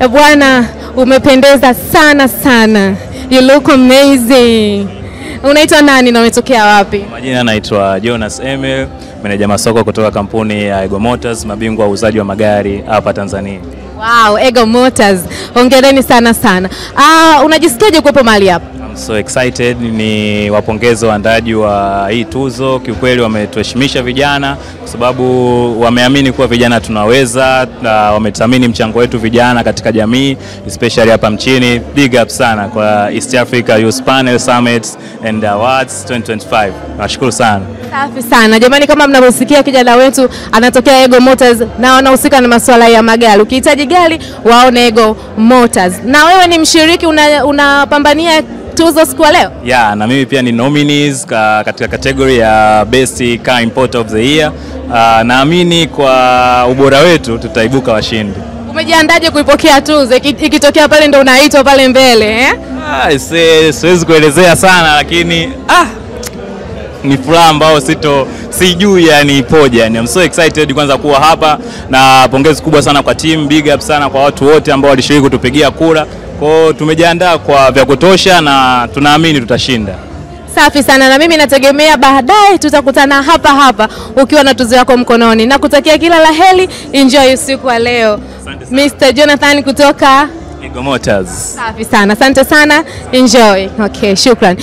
Bwana, umependeza sana sana. You look amazing. Unaitwa nani na umetokea wapi? Majina naitwa Jonas Emil, meneja masoko kutoka kampuni ya Ego Motors, mabingwa wauzaji wa magari hapa Tanzania. Wow, Ego Motors. Hongereni sana sana. Unajisikiaje kuwepo mahali hapa? I'm so excited. Ni wapongeze waandaji wa hii tuzo, kiukweli wametuheshimisha vijana kwa sababu wameamini kuwa vijana tunaweza na wamethamini mchango wetu vijana katika jamii, especially hapa mchini. Big up sana kwa East Africa Youth Panel Summit and Awards 2025. Nashukuru sana. Safi sana. Jamani, kama mnavyosikia kijana wetu anatokea Ego Motors na wanahusika na masuala ya magari. Ukihitaji gari waone Ego Motors. Na wewe ni mshiriki, unapambania tuzo siku ya leo? Yeah, na mimi pia ni nominees katika category ya Best Car Importer of the Year. Naamini kwa ubora wetu tutaibuka washindi. Umejiandaje kuipokea tuzo? Ikitokea pale ndo unaitwa pale mbele, eh? Siwezi kuelezea sana, lakini ni furaha ambayo sijui yani ipoje yani. I'm so excited kwanza kuwa hapa, na pongezi kubwa sana kwa team, big up sana kwa watu wote ambao walishiriki kutupigia kura. Kwa tumejiandaa kwa vya kutosha na tunaamini tutashinda. Safi sana, na mimi nategemea baadaye tutakutana hapa hapa ukiwa na tuzo yako mkononi. Nakutakia kila la heri, enjoy usiku wa leo. Mr. Jonathan kutoka Ego Motors. Safi sana, asante sana, enjoy. Okay, shukran.